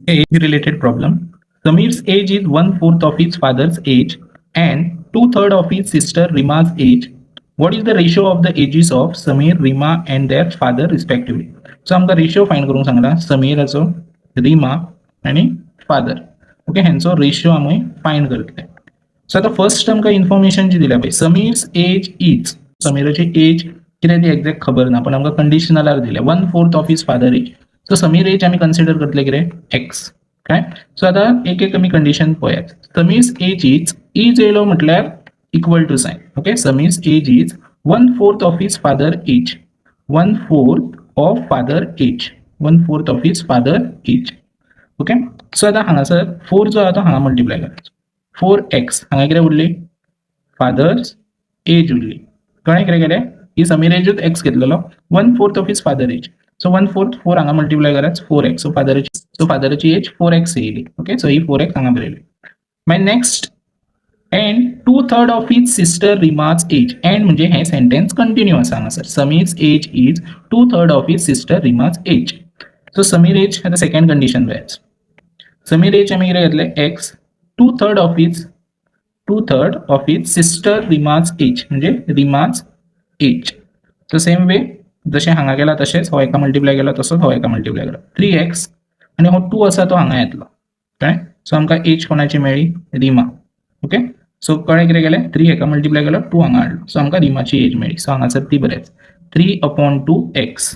Age related problem. Samir's age is one fourth of his father's age and 2/3 of his sister Rima's age. What is the ratio of the ages of Samir, Rima and their father respectively? So आमकां ratio find करूंक सांगला समीराचो, रिमा आनी father. Okay, हेंचो ratio आमी find करतले. So आतां first आमकां information जी दिल्या पळय, समीर्स एज is, समीराची एज कितें ती एक्झॅक्ट खबर ना, पण आमकां कंडिशनलार दिल्या one fourth of his father age. So Sameer age आमी कन्सिडर करतले कितें? एक्स. काय? सो आतां एक एक आमी कंडिशन पळयात. समीर्स एज is, is येयलो म्हटल्यार equal to sign. Okay, Sameer's age is one fourth of his father age, one fourth of father age, one fourth of his father age. Okay, so आतां हांगासर four जो आहा तो हांगा multiply करायचो. Four X, हांगा कितें उरली? फादर्स एज उरली. कळ्ळें कितें केलें? ही समीर एजूच एक्स घेतलेलो, one fourth of his father age. So one fourth, four हांगा मल्टिप्लाय करात, फोर एक्स. सो फादराची, सो फादराची एज फोर एक्स येयली. ओके, सो ही फोर एक्स हांगा बरयली. मागीर next, and two third of his sister Rima's age. And म्हणजे हे सेंटेन्स कंटिन्यू आसा हांगासर. Sameer's age is two third of his sister Rima's age. So Sameer age, आतां सेकंड कंडिशन पळयात. समीर एज आमी कितें घेतले? X. Two third of his, two third of his sister Rima's age, म्हणजे Rimaj as. So same way, जशें हांगा केला तशेंच हो एका मल्टिप्लाय केला, तसोच हो एका मल्टिप्लाय केला. थ्री एक्स आनी हो टू आसा तो हांगा येतलो. कळ्ळें? सो आमकां एज कोणाची मेळ्ळी? रिमा. ओके, सो कळ्ळें कितें केलें? थ्री हेका मल्टिप्लाय केलो, टू हांगा हाडलो, सो आमकां रिमाची एज मेळ्ळी. सो हांगासर ती बरेच three upon two x.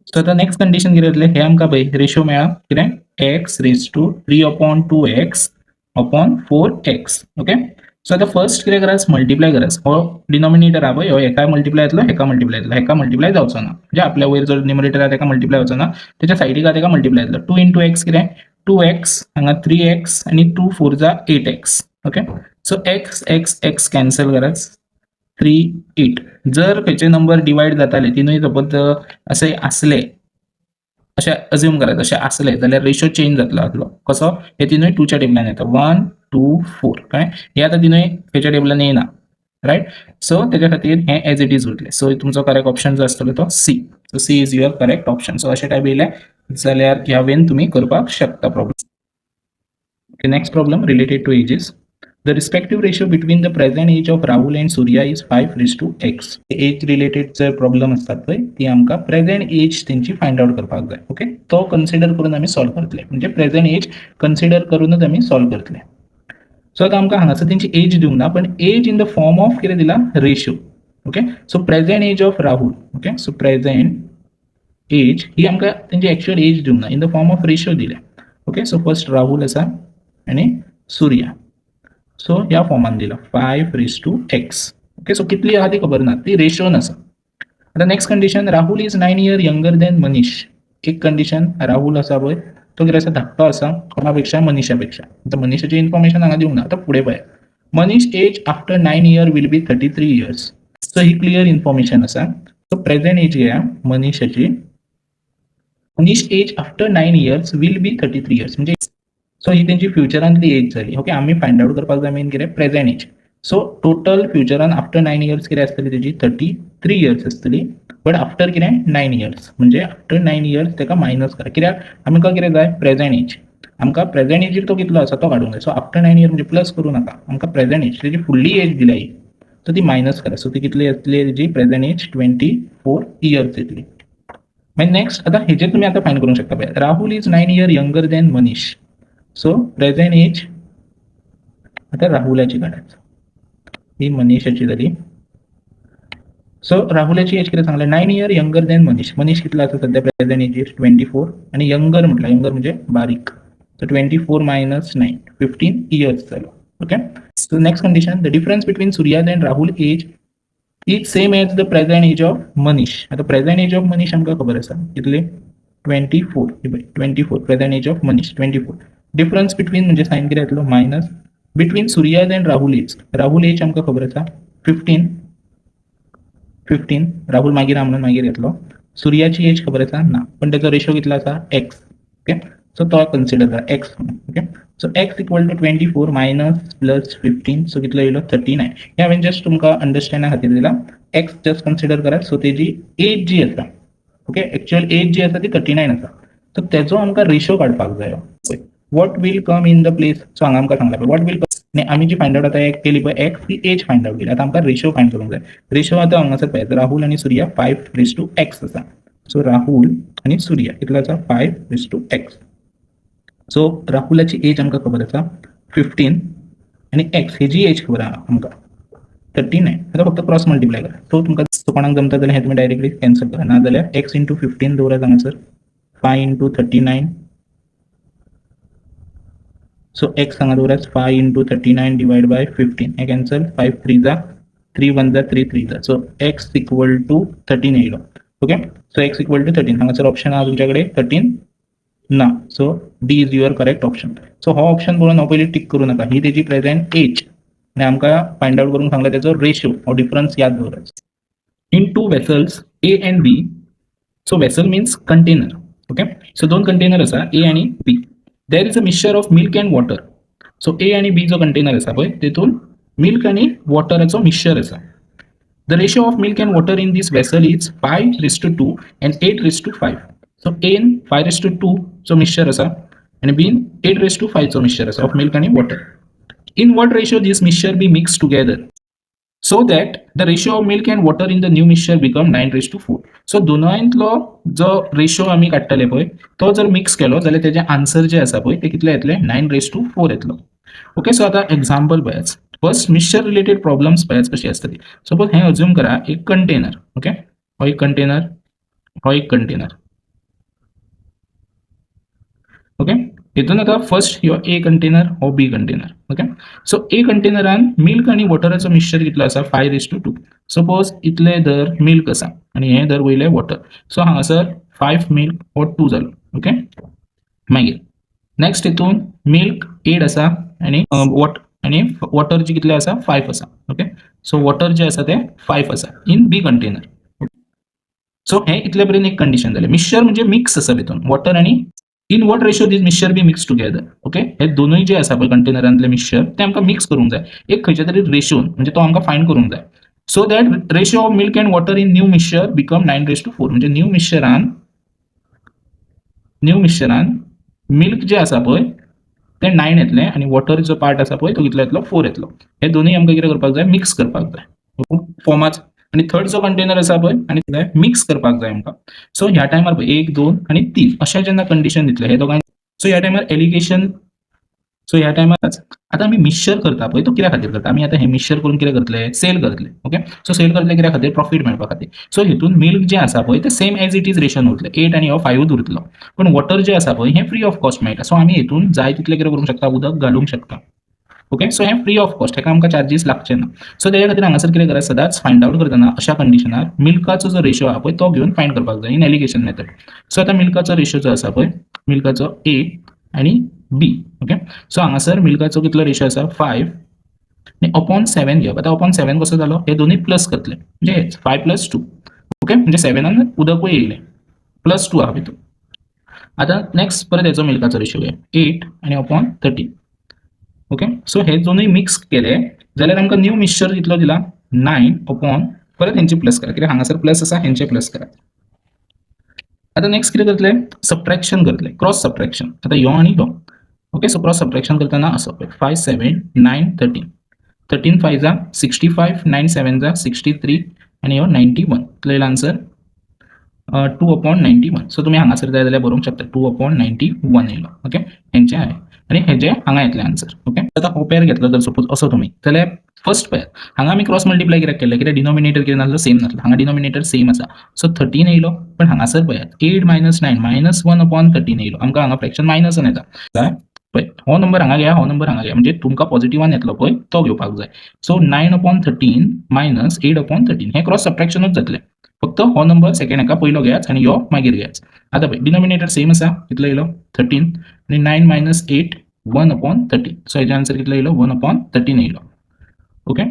So आतां नेक्स्ट कंडिशन कितें येतलें? हें आमकां पळय रेशो मेळ्ळा कितें? X raise to three upon two x upon four x. Okay, so आतां फर्स्ट कितें करात? मल्टिप्लाय करात. हो डिनॉमिनेटर आहा पळय, हो हेका मल्टिप्लाय येतलो, हेका मल्टिप्लाय येतलो, हेका मल्टिप्लाय जावचो ना. म्हणजे आपल्या वयर जो न्युमरेटर आहा तेका मल्टिप्लाय जावचो ना, त्याच्या सायडीक आहा तेका मल्टिप्लाय येतलो. टू इंटू एक्स कितें? Two x. हांगा थ्री एक्स आनी two four za eight x. Okay, so x x x cancel करात. थ्री एट, जर खंयचे नंबर डिवायड जाताले तिनूय सपोज अशें आसले, अशें अज्युम करात, अशें आसले जाल्यार रेशो चेंज जातलो आसलो. कसो? हे तिनूय टूच्या टेबलान येता, वन टू फोर. कळ्ळें? हे आतां तिनूय खंयच्या टेबलान येयना, रायट? सो तेच्या खातीर हें एज it is उरतलें. सो तुमचो करेक्ट ऑप्शन जो आसतलो तो C. So C is your correct option. So अशें टायप येयलें जाल्यार ह्या वेन तुमी करपाक शकता problem. Okay, next problem related to ages. The respective ratio between the present age of Rahul and Surya is 5 raised to x. Age related J problem असतात पळय, ती आमकां प्रेझेंट एज तेंची फायंड आउट करपाक जाय. ओके, तो consider करून आमी सॉल्व करतले, म्हणजे प्रेझेंट एज कन्सिडर करूनच आमी सॉल्व करतले. सो आतां आमकां हांगासर तेंची एज दिवंक ना, पण age in the form of कितें दिला? Ratio. Okay, so present age of Rahul, okay, so present age ही आमकां तेंची एक्च्युअल एज दिवंक ना, in the form of ratio दिल्या. ओके, सो फर्स्ट राहुल आसा आनी सूर्या. सो ह्या फॉर्मान दिला five raise to x. Okay, so कितली आहा ती खबर ना, ती रेशोन आसा. आतां next condition, Rahul is 9 year younger than Manish. एक कंडिशन, राहुल आसा पळय, तो कितें आसा? धाकटो आसा. कोणा पेक्षा? मनीषा पेक्षा. आतां मनीषाची इन्फॉर्मेशन हांगा दिवंक ना. आतां फुडें पळय, Manish age after 9 year will be 33 years. So he clear information आसा. सो प्रेझेंट एज घेया मनीषाची. Manish age after 9 years will be 33 years, म्हणजे सो ही तेंची फ्युचरांतली एज जाली. ओके, आमी फायंड आउट करपाक जाय मेन कितें? Present age. सो टोटल फ्युचरान आफ्टर 9 इयर्स कितें आसतली तेजी? 33 इयर्स आसतली. बट आफ्टर कितें? 9 इयर्स, म्हणजे आफ्टर 9 इयर्स तेका मायनस करा. कित्याक? आमकां कितें जाय? Present as. आमकां प्रेझेंट एजीर तो कितलो आसा तो काडूंक जाय. सो आफ्टर 9 इयर म्हणजे प्लस करूं नाका, आमकां प्रेझेंट एज, तेजी फुडली एज दिल्या ही, सो ती मायनस करा. सो ती कितली येतली तेजी प्रेझेंट एज? 24 इयर्स येतली. मागीर नेक्स्ट, आतां हेजेर तुमी आतां फायंड करूंक शकता पळय, Rahul is 9 year younger than Manish. So present age आतां राहुलाची काडायचो. ही मनीषाची जाली. सो राहुलाची एज कितें सांगलें? 9 year younger than Manish. Manish कितलो आसा सध्या प्रेझेंट एजीर? 24. आनी यंगर म्हटल्यार, यंगर म्हणजे बारीक. So 24 minus 9, 15 years जालो. Okay, so next condition, the difference between Surya's and Rahul age is same as the present age of Manish. आतां प्रेझेंट एज ऑफ मनीष आमकां खबर आसा कितली? 24. 24, present age of Manish 24. Difference between म्हणजे sign कितें येतलो? Minus. Between Surya's and Rahul age, Rahul age आमकां खबर आसा 15. 15, राहुल मागीर आहा म्हणून मागीर येतलो. सूर्याची एज खबर आसा ना, पण तेचो रेशो कितलो आसा? एक्स. ओके, सो तो कन्सिडर करा एक्स म्हणून. Okay, so x equal to 24 minus plus 15, so कितलो येयलो? 39. हे हांवें जस्ट तुमकां अंडरस्टँडा खातीर दिला. एक्स जस्ट कन्सिडर करात. सो तेजी एज जी आसा, ओके, एक्च्युअल एज जी आसा ती 39 आसा. सो तेजो आमकां रेशो काडपाक जायो. What will come in the place? So हांगा आमकां सांगला, what will आनी आमी जी फायंड आउट आतां एक केली पळय, एक्स, ती एज फायंड आउट केली. आतां आमकां रेशो फायंड करूंक जाय. रेशो आतां हांगासर पळयात, राहुल आनी सुर्या 5 raise to x आसा. सो राहुल आनी सुर्या कितलो आसा? 5 raise to x. So राहुलाची एज आमकां खबर आसा 15 आनी एक्स हेजी एज खबर आहा आमकां 39. आतां फक्त क्रॉस मल्टिप्लाय करा. सो तुमकां कोणाक जमता जाल्यार हें तुमी डायरेक्टली कॅन्सल करा, ना जाल्यार एक्स इंटू 15 दवरात हांगासर, 5 into 39. So x हांगा दवरात, 5 into 39 divide by 15. हे cancel, 5 three za, 3 one za, 3 three za. So x equal to 13 येयलो. Okay, so x equal to 13. हांगासर ऑप्शन आहा तुमच्या कडेन 13 ना. So D is your correct option. So हो ऑप्शन पळोवन हो पयलीं टीक करूं नाका. ही तेजी प्रेझेंट एज आनी आमकां फायंड आउट करूंक सांगला तेजो रेशियो. हो डिफरन्स याद दवरात. In two vessels A and B, so vessel means container, okay? So दोन कंटेनर आसा, ए आनी B, there is a mixture of milk and water. So A आनी बी जो कंटेनर आसा पळय, तेतून मिल्क आनी वॉटराचो मिक्सचर आसा. The ratio of milk and water in this vessel is 5 raise to 2 and 8 raise to 5. So N 5 raise to 2 चो mixture आसा आनी been 8 raise to 5 चो मिक्सचर आसा ऑफ मिल्क आनी water. In what ratio this mixture be mixed together so that the ratio of milk and water in the new mixture become 9 raise to 4? So दोनांतलो जो ratio आमी काडटले पळय, तो जर mix केलो जाल्यार तेजें आन्सर जे आसा पळय, ते कितले येतले? 9 raise to 4 येतलो. ओके, सो आतां एग्जाम्पल पळयात. फर्स्ट मिक्सचर रिलेटेड प्रॉब्लम्स पळयात कशी आसता ती. सपोज हें अज्यूम करा एक कंटेनर, ओके? हो एक कंटेनर, हो एक कंटेनर, ओके? हितून आतां फर्स्ट ह्यो ए कंटेनर, हो बी कंटेनर, ओके? सो ए कंटेनरान मिल्क आनी वॉटराचो मिक्सचर कितलो आसा? 5 raise to 2. Suppose इतले धर मिल्क आसा आनी हे धर वयले वॉटर. सो हांगासर 5 मिल्क हो 2 जालो, ओके? मागीर नेक्स्ट हितून मिल्क 8 आसा आनी वॉट आनी वॉटर जे कितले आसा? 5 आसा. ओके, सो वॉटर जे आसा ते 5 आसा इन बी कंटेनर. सो हे इतले पर्यंत एक कंडिशन जालें. मिक्सचर म्हणजे मिक्स आसा भितून वॉटर आनी. In what ratio this mixture be mix together? Okay, हे दोनूय जे आसा पळय कंटेनरांतले मिक्सचर, ते आमकां मिक्स करूंक जाय एक खंयच्या तरी रेशोन, म्हणजे तो आमकां फायंड करूंक जाय, so that ratio of milk and water in new mixture become 9 raise to 4. म्हणजे न्यू मिक्सचरान मिल्क जे आसा पळय ते 9 येतले आनी वॉटर जो पार्ट आसा पळय तो कितलो येतलो? 4 येतलो. हे दोनूय आमकां कितें करपाक जाय? मिक्स करपाक जाय फॉर्माच. आनी थर्ड जो कंटेनर आसा पळय आनी मिक्स करपाक जाय आमकां. सो ह्या टायमार पळय, एक, दोन आनी तीन अशें जेन्ना कंडिशन दितले हे दोगांय, सो ह्या टायमार एलिगेशन. सो ह्या टायमार आतां आमी मिक्सचर करता पळय, तो कित्या खातीर करता आमी? आतां हें मिक्सचर करून कितें करतले? सेल करतले. ओके, सो सेल करतले कित्या खातीर? प्रॉफीट मेळपा खातीर. सो हितून मिल्क जें आसा पळय, ते same age it is ration उरतलें, 8 आनी हो 5ूच उरतलो. पूण वॉटर जें आसा पळय, हें फ्री ऑफ कॉस्ट मेळटा. सो आमी हितून जाय तितलें कितें करूंक शकता? उदक घालूंक शकता. ओके, सो हें फ्री ऑफ कॉस्ट, हेका आमकां चार्जीस लागचे ना. सो तेज्या खातीर हांगासर कितें करा, सदांच फायंड आउट करतना अशा कंडिशनार मिल्काचो जो रेशो आहा पळय, तो घेवन फायंड करपाक जाय इन एलिगेशन मेथड. सो आतां मिल्काचो रेशो जो आसा पळय, मिल्काचो ए आनी बी, ओके? सो हांगासर मिल्काचो कितलो रेशो आसा? 5 आनी अपॉन 7 घेवप. आतां अपॉन 7 कसो जालो? हे दोनूय प्लस करतले, म्हणजे हेच 5 प्लस 2, ओके? म्हणजे 7नान उदकूय येयलें, प्लस 2 आहा भितून. आतां नेक्स्ट परत हेचो मिल्काचो रेशो घे, 8 आनी अपॉन 13. ओके, सो हे दोनूय मिक्स केले जाल्यार आमकां न्यू मिक्सचर कितलो दिला? 9 अपॉन, परत हेंचे प्लस करा, कित्याक हांगासर प्लस आसा, हेंचे प्लस करा. आतां नेक्स्ट कितें करतले? सबट्रॅक्शन करतले, क्रॉस सबट्रॅक्शन. आतां यो आनी यो, ओके? सो क्रॉस सबट्रॅक्शन करतना असो पळय, 5, 7, 9, 13, 13 5 za 65, 9 7 za 63 आनी हो 91. कितलो येयलो answer? 2 upon 91. So तुमी हांगासर जाय जाल्यार बरोवंक शकता, 2 अपॉन 91 येयलो. ओके, हेंचें आहे आनी हेजें हांगा येतलें आन्सर. ओके, आतां हो पेर घेतलो जर सपोज असो तुमी जाल्यार फर्स्ट पळयात, हांगा आमी क्रॉस मल्टिप्लाय कित्याक केलें? कित्याक डिनॉमिनेटर कितें नासलो? सेम नासलो. हांगा डिनॉमिनेटर सेम आसा, सो 13 येयलो. पण हांगासर पळयात, 8 minus 9, minus 1 upon 13 येयलो. आमकां हांगा फ्रॅक्शन मायनसान येता. पळय, हो नंबर हांगा घ्या, हो नंबर हांगा घ्या, म्हणजे तुमकां पॉझिटिव्हान येतलो पळय तो घेवपाक जाय. So 9 upon 13 minus 8 upon 13, हें क्रॉस सबट्रॅक्शनूच जातलें. फक्त हो नंबर सेकंड हाका पयलो घेयात आनी यो मागीर घेयात. आतां पळय, डिनॉमिनेटर सेम आसा. कितलो येयलो? 13 आनी 9 minus 8, 1 upon 13. So हेजे आन्सर कितलो येयलो? 1 अपॉन 13 येयलो. ओके,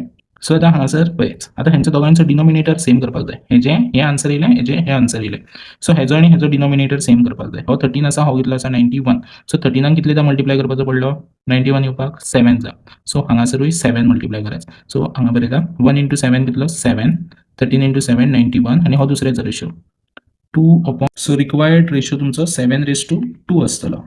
सो आतां हांगासर पळयात, आतां हेंचो दोगांचो डिनॉमिनेटर सेम करपाक जाय. हेजें हें आन्सर येयलें, हेजें हें आन्सर येयलें. सो हेजो आनी हेजो डिनॉमिनेटर सेम करपाक जाय. हो 13 आसा, हो कितलो आसा? 91. सो 13नान कितलेदां मल्टिप्लाय करपाचो पडलो 91 येवपाक? 7 जा. सो हांगासरूय 7 मल्टिप्लाय करायचो. सो हांगा बरयता, 1 इंटू 7 कितलो? 7. 13 इंटू 7, 91. आनी हो दुसऱ्याचो ratio. 2 upon, so required ratio तुमचो 7:2 आसतलो.